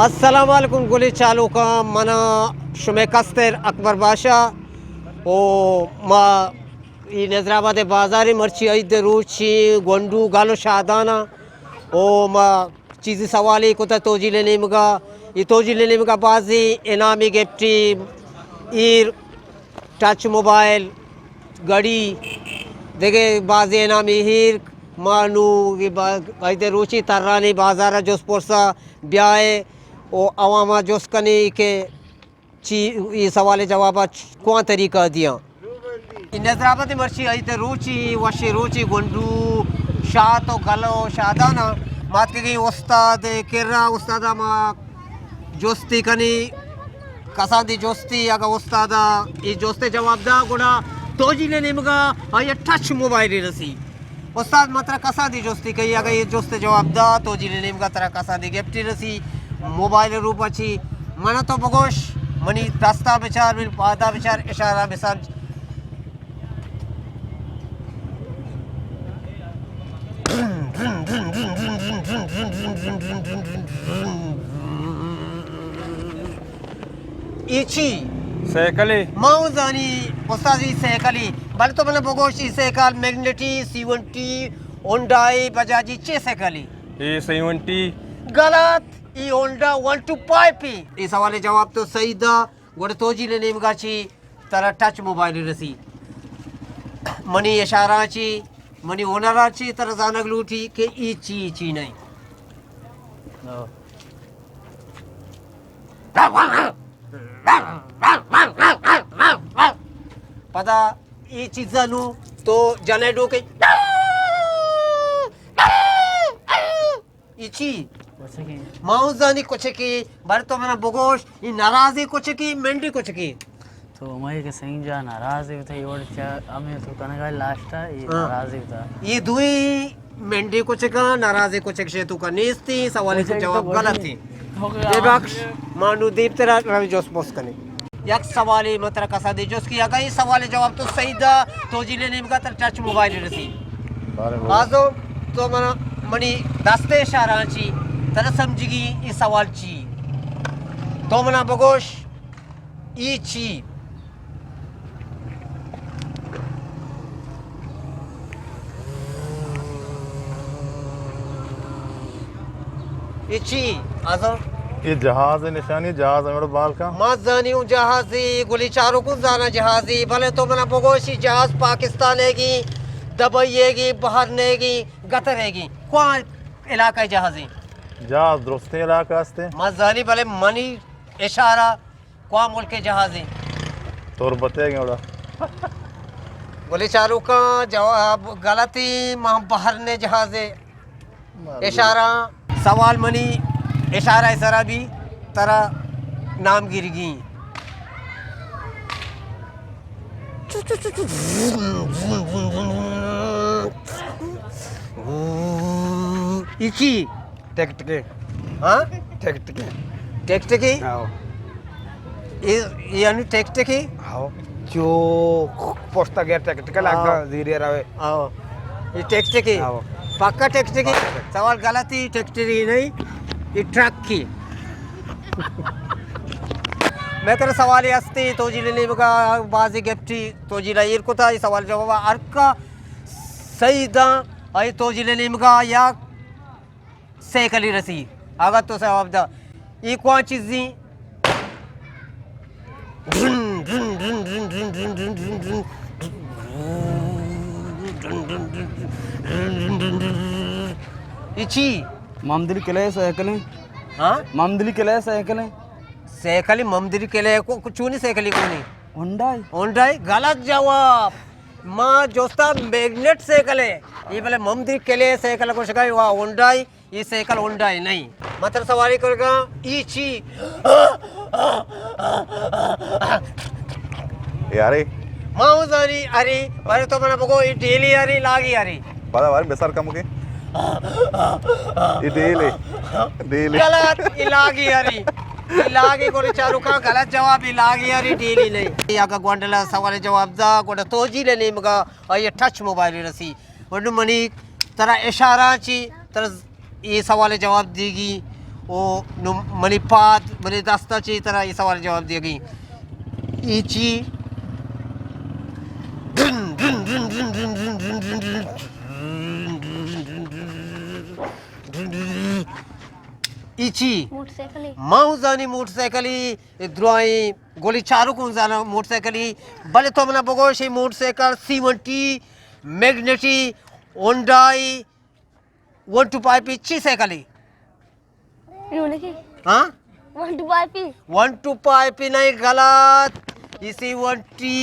السلام علیکم گلیں چاروکاں، من آں شمئے کستر اکبر باشا۔ او ما اے نظر آباد ءِ بازار ءَ، مرچی عید ءِ روچی، گونڈو گل ءُ شادان آں۔ او ما چیزے سوالے کتہ توجیل ءِ نیمگا۔ اے توجیل ءِ نیمگا بازیں انعامی گپٹے ایر، ٹچ موبائل، گھڑی، دگہ بازیں انعامی ایر۔ ما نوں اے با-، عید ءِ روچی تران ایں بازار ءَ، جست پرسا بیائے او عوام ءَ جست کنیں کہ چی اے سوال ءِ جواب ءَ چ-، کواں طریقہ ءَ دیاں۔ اے نظر آباد ءَ مرچی عید ءِ روچی، وشیں روچے، گونڈو شات ءُ گل ءُ شادان آں۔ ما اتکگیں استاد ءِ کرا، استاد ءَ ما جستے کنیں، کساندی جستے، اگاں استاد ءَ اے جست ءِ جواب دا، گڑا توجیل ءِ نیمگا آئی ءَ ٹچ موبائلے رسی۔ استاد، ما ترا کساندی جستے کئی، اگاں اے جست ءِ جواب دا، توجیل ءِ نیمگا ترا کساندی گپٹے رسی، موبائل ءِ روپا چی۔ من ءَ تو بگوش، منی دستا بچار، منی پادا بچار، اشارہ بسنج۔ اے چی؟ سائیکلے۔ ما اوں زانی استاد، اے سائیکلے، بلے تو منا بگوش، اے سائیکل میگنیٹی، سیونٹی، ہونڈائی، بجاجی، چے سائیکلے؟ اے سیونٹی۔ غلط، اے ہونڈا ون ٹو فائیو اے۔ اے سوال ءِ جواب تو صحیح دا، گڑا توجیل ءِ نیمگا چی ترا ٹچ موبائل رسی۔ منی اشارہ چی، منی ہنر چی ترا زانگ لوٹی کہ اے چی، اے چی نہیں۔ پدا اے چیزا نوں تو جنے ڈوکے۔ اے چی؟ کچکے۔ ما اوں زانی کچکے، بلے تو منا بگوش، اے ناراضی کچکے، منڈی کچکے۔ تو ہمائی کہ سنگجا ناراض بیتا، اے وڑ چا ہمیں تو کنگا لاشتا، اے ہاں۔ ناراض بیتا۔ اے دوئیں منڈی کچکاں، ناراضی کچک شے تو کا نیستی، سوال کچک جواب تو غلط ہے۔ اے بخش، ما نوں دیمترا روی جست پرس کنیں۔ یک سوالے من ترا کسا دے جست کہ اگاں اے سوال جواب تو صحیح دا، توجیل نیمگا ترا ٹچ موبائل رسی۔ بارے ہو۔ آزو تو من، منی دست اشارہ چی، ترا سمجھگی اے سوال چی؟ تو منا بگوش، اے چی؟ اے چی؟ آزم؟ اے جہاز نشانی، جہاز ہمڑا بال کا؟ ما زانی اوں جہازی، گلی چاروکوں زانا جہازی، بلے تو منا بگوشی جہاز پاکستان ہے گی، دبئی ہے گی، بحرین ہے گی، قطر ہے گی، کواں علاقہ جہازی؟ جہاز درستیں علاقہ ہستے۔ ما زانی بلے منی اشارہ کواں ملک ءِ جہازے؟ تربت ءِ گڑا۔ گلی چاروکاں جواب غلطی، ما بحرین ءِ جہازے۔ اشارہ۔ سوال منی اشارہ ءِ سرا بی، ترا نام گرگی۔ اے چی؟ ٹکٹکے۔ ہاں؟ ٹکٹکے۔ ٹکٹکے؟ ہاں۔ اے، اے انو ٹکٹکے؟ ہاں۔ جو پوستا گیا ٹکٹکے لگا، ہاں۔ زیرے روے۔ ہاں۔ اے ٹکٹکے؟ ہاں۔ پکا ٹکٹکے؟ پکا ٹکٹکے۔ سوال غلطی، ٹکٹکے نہیں۔ اے ٹرک کی۔ میں ترا سوالے ہستی، توجیل نیمگا بازی گپٹی، توجیل ایر کتا، اے سوال جواب ہر کا صحیح داں، اے توجیل نیمگا یا سائیکلی رسی۔ اگاں تو جواب دا، اے کواں چیزی؟ اے چی؟ ممدلی کلے سائیکلیں۔ ہاں؟ ممدلی کلے سائیکلیں۔ سائیکلی ممدلی کلے کو، کو چونی سائیکلی کونی؟ ہونڈائی۔ ہونڈائی، غلط جواب۔ ما جوستا میگنیٹ سائیکل ہے۔ اے بلے ممدلی کلے سائیکل کو شکای وا ہونڈائی۔ اے سائیکل ہونڈائی نہیں۔ متر سواری کرگا، اے چی؟ یارے۔ ما ہوں زانی، ارے، بارے تو منا بگو، اے ڈیلی ارے، لاگی ارے۔ پدا بارے بسر کم کے۔ اے ڈیلی۔ ڈیلی۔ غلط، اے لاگی ارے۔ اے لاگی گوڑے چاروکا غلط جواب، اے لاگی ارے، ڈیلی نہیں۔ اے اگا گوانڈلا سوال جواب دا، گوڑا توجیل نیمگا، اے ٹچ موبائل رسی۔ ونڈو منی ترا اشارہ چی، ترا اے سوال جواب دیگی۔ او نوں منی پاد، منی دستا چی ترا اے سوال جواب دیگی۔ اے چی؟ اے چی؟ موٹر سائیکل۔ ما اوں زانی موٹر سائیکل ای، اے درائیں گولی چاروک اوں زانا موٹر سائیکل ای، بلے تو منا بگوش اے موٹر سائیکل سی ون ٹی، میگنیٹی، ہونڈائی، ون ٹو پائپی چی سائیکل ای؟ یونکی۔ ہاں؟ ون ٹو پائپی۔ ون ٹو پائپی نہیں، غلط۔ اسی ون ٹی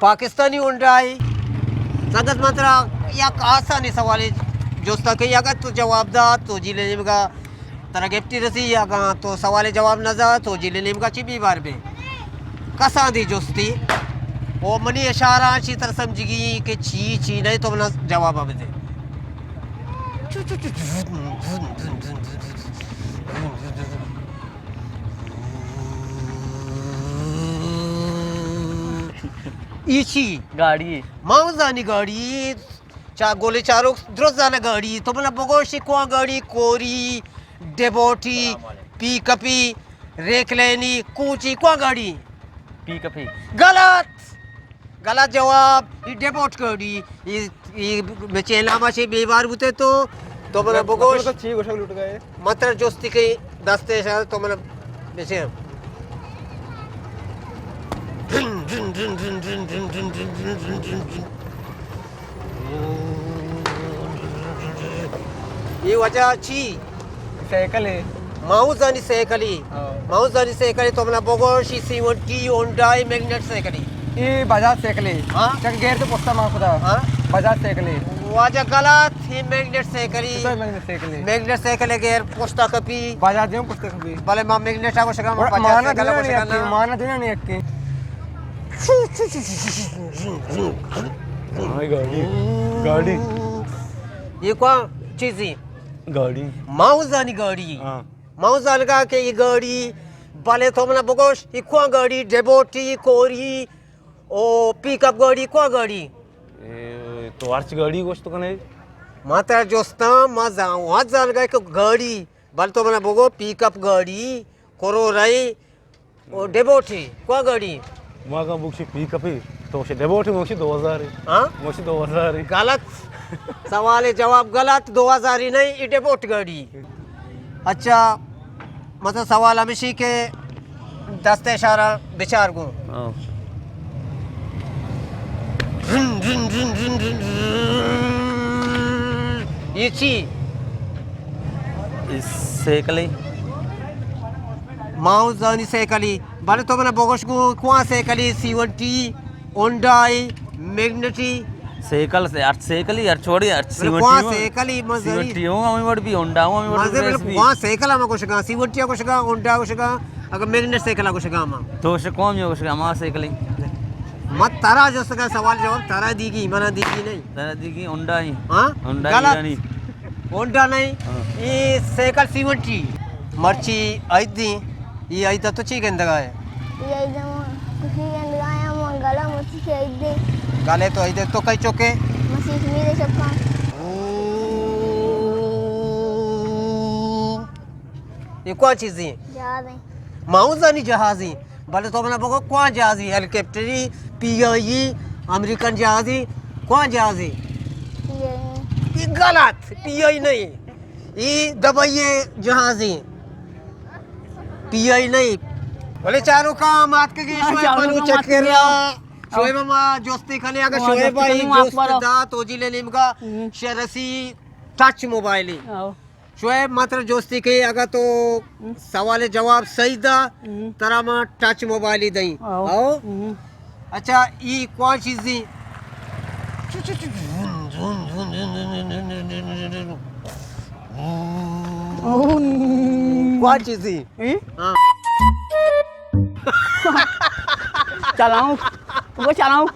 پاکستانی ہونڈائی۔ سنگت من ترا یک آسانی سوالے جستا کہ اگر تو جواب دات تو جیل نیمگا ترا گفٹی رسی، اگاں تو سوال جواب نہ دات تو جیل نیمگا چی بیوار بے۔ کساں دی جستی او منی اشارہ چی تر سمجھگی کہ چی چی نہیں تو منا جواب بدے۔ اے چی؟ گاڑی۔ ما اوں زانی گاڑی۔ چا گولی چاروک درست زانا گاڑی۔ تو منا بگوشی کواں گاڑی؟ کوری، ڈیبوٹی، پیک اپی، ریکلینی، کوچی، کواں گاڑی؟ پیک اپی۔ غلط۔ غلط جواب۔ اے ڈیبوٹ گاڑی۔ اے، اے بچے نام چے بیوار بوتے تو، تو منا بگوش۔ تو چی گوشگ لوٹ گئے؟ متر جستی کہ دست اشارہ تو منا بچے۔ اے وجہ چی؟ سائیکل ہے۔ ما اوں زانی سائیکل ای۔ ہاں۔ ما اوں زانی سائیکل ای، تو منا بگوش، اے سی ون ٹی، ہونڈائی، میگنیٹ سائیکل ای۔ اے بجاج سائیکل ہے۔ ہاں۔ چک گیر تو پوستا ما خدا۔ ہاں۔ بجاج سائیکل ہے۔ واجہ غلط، اے میگنیٹ سائیکل ای۔ تو میگنیٹ سائیکل ہے۔ میگنیٹ سائیکل ہے، گیر پوستا کپی۔ بجاج دیوں پوستا کپی۔ بلے ما میگنیٹ آ گوشگا، ما اور بجاج مانا سائیکل آ دینا نہیں گوشگا اکی، نا۔ مانا دینا نہیں اکی۔ ہاں، گاڑی۔ گاڑی۔ اے کواں چیزی؟ گاڑی۔ ما اوں زانی گاڑی۔ ہاں۔ ما اوں زانگا کہ اے گاڑی، بلے تو منا بگوش، اے کواں گاڑی؟ ڈیبوٹی، کوری، او پیک اپ گاڑی، کواں گاڑی؟ اے، تو ہرچ گاڑی گوشت کنے۔ ما ترا جستاں، ما زان-، وت زانگا کہ گاڑی، بلے تو منا بگو پیک اپ گاڑی، کرورئی، او ڈیبوٹی، کواں گاڑی؟ ما گا بوشی پیک اپی، تو شے ڈیبوٹی موشی دو ہزار۔ ہاں؟ موشی دو ہزار۔ غلط۔ سوال جواب غلط، دو ہزار نہیں، اے ڈیبوٹ گاڑی۔ اچھا، مطلب سوال ہمیشی کہ دست اشارہ بچار گوں۔ ہاں۔ اے چی؟ اے سائیکل ای۔ ما اوں زانی سائیکل ای، بلے تو منا بگوش گوں کواں سائیکل ای؟ سی ون ٹی، ہونڈائی، میگنیٹی۔ سائیکل سے، ہر سائیکل ای، ہر چھوڑی، ہر سی ون ٹی کواں ہوں۔ سائیکل ای؟ سی ون ٹی ہوں، ہمیں وڑ بھی ہونڈا ہوں، ہمیں وڑ بھی مزے ریس بھی۔ کواں سائیکل ہم گوشگا، سی ون ٹی گوشگا، ہونڈا گوشگا، اگر میگنیٹ سائیکل گوشگا ما۔ تو شے کواں ہم گوشگا، ہما سائیکل ای۔ ما ترا جستگا سوال جواب ترا دیگی، منا دیگی نہیں۔ ترا دیگی ہونڈا ای۔ ہاں؟ ہونڈا غلط۔ ایرانی۔ ہونڈا نہیں، ہاں۔ اے سائیکل سی ون ٹی۔ مرچی عید دی، اے عید تو چی گندگا ہے؟ اے عید ما خوشی گندگا ہے، ما گلا مرچی کے عید دی۔ گلے تو عید تو کئی چوکے؟ مسیح میر چوکا۔ اے کواں چیزی؟ جہاز ہے۔ ما اوں زانی جہازی۔ بلے تو منا بگو کواں جہازی؟ ہیلی کاپٹری، پی آئی ای، امریکن جہازی، کواں جہازی؟ پی آئی ای۔ اے غلط، پی آئی ای نہیں۔ اے دبئی جہازی۔ پی آئی ای نہیں۔ بلے چاروکاں مات کے گئے شعیب بلوچ کرا۔ شعیب ما جستی کنے، اگر شعیب بھائی جست دا تو جیلے نیمگا شرسی ٹچ موبائلی۔ شعیب، ما ترا جستی کہ اگاں تو سوال جواب صحیح دا، ترا ما ٹچ موبائلی دئیں۔ او۔ اچھا، ای کواں چیزی؟ کواں چیزی؟ ہاں۔ چلاؤں، وہ چلاؤں۔